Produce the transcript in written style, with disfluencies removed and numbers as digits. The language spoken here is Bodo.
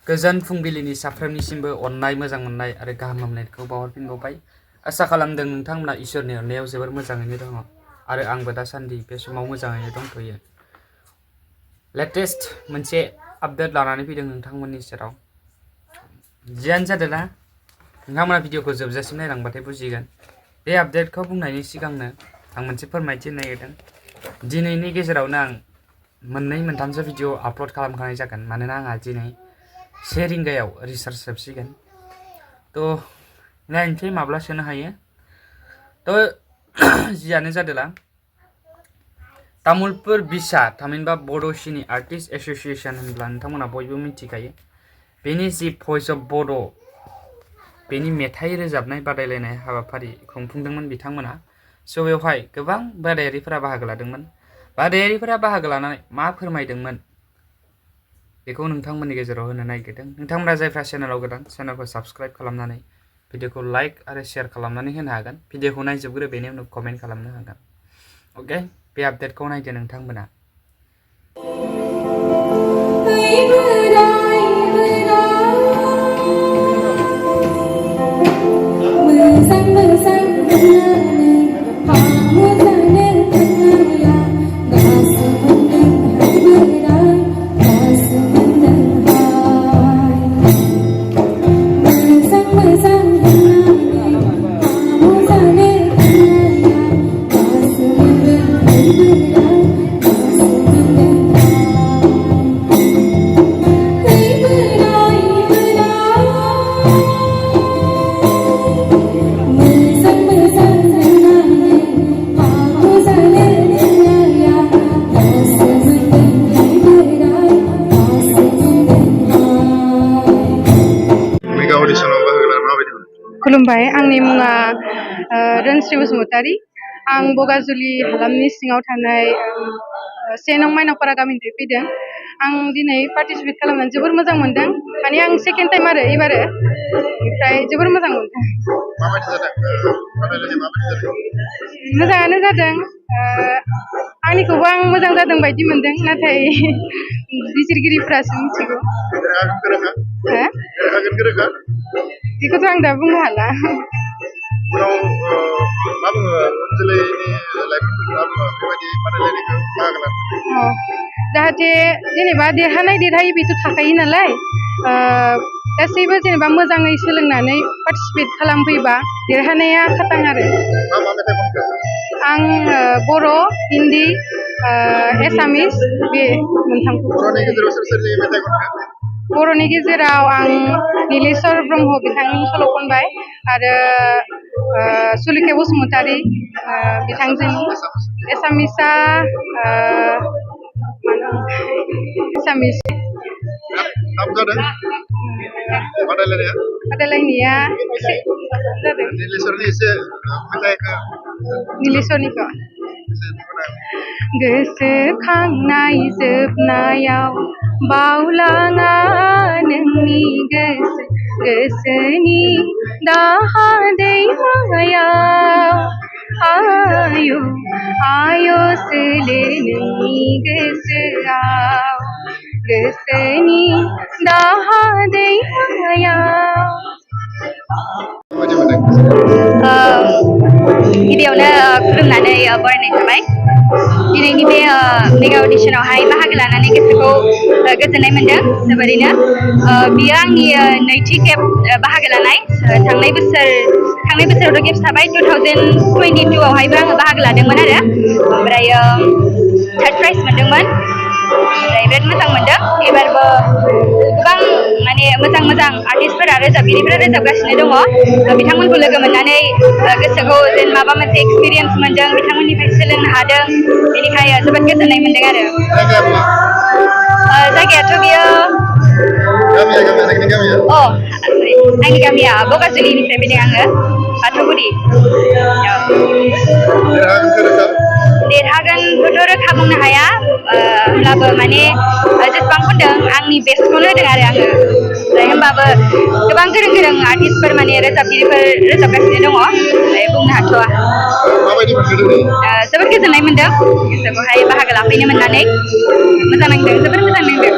गोजोन फुंबिलिनि साफ्रोमनिसिमबो अननाय मोजां मोननाय आरो गाहाम हामलायनायखौ बावहरफिनबावबाय। आसा खालामदों नोंथांमोना इसोरनि अननायाव जोबोर मोजाङैनो दङ आरो आंबो दासान्दि बे समाव मोजाङैनो दंथ'यो। लेटेस्ट मोनसे आपडेट लानानै फैदों नोंथांमोननि सेराव। जियानो जादोंना नोंथांमोना भिडिअखौ जोबजासिम नायलांबाथाय बुजिगोन। बे आपडेटखौ बुंनायनि सिगांनो आं मोनसे फोरमायथि होनो नागिरदों। दिनैनि गेजेरावनो आं मोननै मोनथामसो भिडिअ आपल'ड खालामखानाय जागोन, मानोना आंहा दिनै 1 रिंगायाव रिसार्च जोबसिगोन। थ' नायनोसै माब्ला सोनो हायो। थ' जियानो जादोंला तामुलपुर बिसा थामहिनबा बड'सिनि आर्टिस्ट एस'सिएशन होनब्ला नोंथांमोना बयबो मिथिखायो। बेनि जि भइस अफ बड' बेनि मेथाइ रोजाबनाय बादायलायनाय हाबाफारि खुंफुंदोंमोन बिथांमोना। स' बेवहाय गोबां बादायारिफोरा बाहागो लादोंमोन। बादायारिफोरा बाहागो लानानै मा फोरमायदोंमोन बेखौ नोंथांमोननि गेजेराव होनो नागिरदों। नोंथांमोना जायफ्रा चेनेलाव गोदान, चेनेलखौ साबस्क्राइब खालामनानै भिडिअखौ लाइक आरो शेयार खालामनानै होनो हागोन। भिडिअखौ नायजोबग्रो, बेनि उनाव कमेन्ट खालामनो हागोन। अके, बे आपडेटखौ नायदो नोंथांमोना। खुलुमबाय, आंनि मुङा रनस्रि बसुमतारी। आं बगाजुलि हालामनि सिङाव थानाय 1 नं माइनावपारा गामिनिफ्राय फैदों। आं दिनै पार्टिसिपेट खालामनानै जोबोर मोजां मोनदों। माने आं सेकेन्ड टाइम आरो एबारो, ओमफ्राय जोबोर मोजां मोनदों। मोजाङानो जादों। आंनिखौबो आं मोजां जादों बायदि मोनदों, नाथाय बिजिरगिरिफ्रासो मिथिगौ। बेखौथ' आं दा बुंनो हाला। जाहाथे जेनेबा देरहानाय देरहायै बेथ' थाखायो नालाय, गासैबो जेनेबा मोजाङै सोलोंनानै पार्टिसिपेट खालामफैबा देरहानाया खाथां आरो। आं बर', हिन्दी, एसामिस बे मोनथामखौ। बर'नि गेजेराव आं नीलेश्वर ब्रह्म बिथांनि सल' खनबाय आरो सुलेखा बसुमतारी बिथांजोनि। एसामिसआ एसामिस। बादायलायनाया एसे जादों। नीलेश्वरनिखौ गोसोखांनाय जोबनायाव बावलाङा नोंनि गोसोनि दाहा दैमायाव आय' सोलो नोंनि गोसोआव गोसोनि दाहा दैमायाव। गिबियावनो खुलुमनानै बरायनाय थाबाय। दिनैनि बे मेगा अडिशनावहाय बाहागो लानानै गोसोखौ गोजोननाय मोनदों जोबोरैनो। बियो आंनि नैथि खेब बाहागो लानाय। थांनाय बोसोरावथ' गेप्स थाबाय। 2022आवहायबो आङो बाहागो लादोंमोन आरो, ओमफ्रायो 3rd प्राइज मोनदोंमोन। ओमफ्राय बिराद मोजां मोनदों। एबारबो गोबां माने मोजां आर्टिस्टफोरा रोजाबगिरिफोरा रोजाबगासिनो दङ। बिथांमोनखौ लोगो मोननानै गोसोखौ जेन माबा मोनसे एक्सपिरियेन्स मोनदों, बिथांमोननिफ्राय सोलोंनो हादों, बेनिखाय जोबोद गोजोननाय मोनदों आरो। जायगायाथ' बियो आंनि गामिया बगाजुलिनिफ्राय फैदों आङो, बाथौगुरि। देरहागोनखौथ' रोखा बुंनो हाया, होमब्लाबो माने जेसेबां खनदों आंनि बेस्टखौनो होदों आरो आङो। ओमफ्राय होमबाबो गोबां गोरों आर्टिस्टफोर माने रोजाबगिरिफोर रोजाबगासिनो दङ, ओमफ्राय बुंनो हाथ'वा। जोबोद गोजोननाय मोनदों गोसोखौहाय बाहागो लाफैनो मोननानै। मोजां नांदों, जोबोद मोजां नांदों।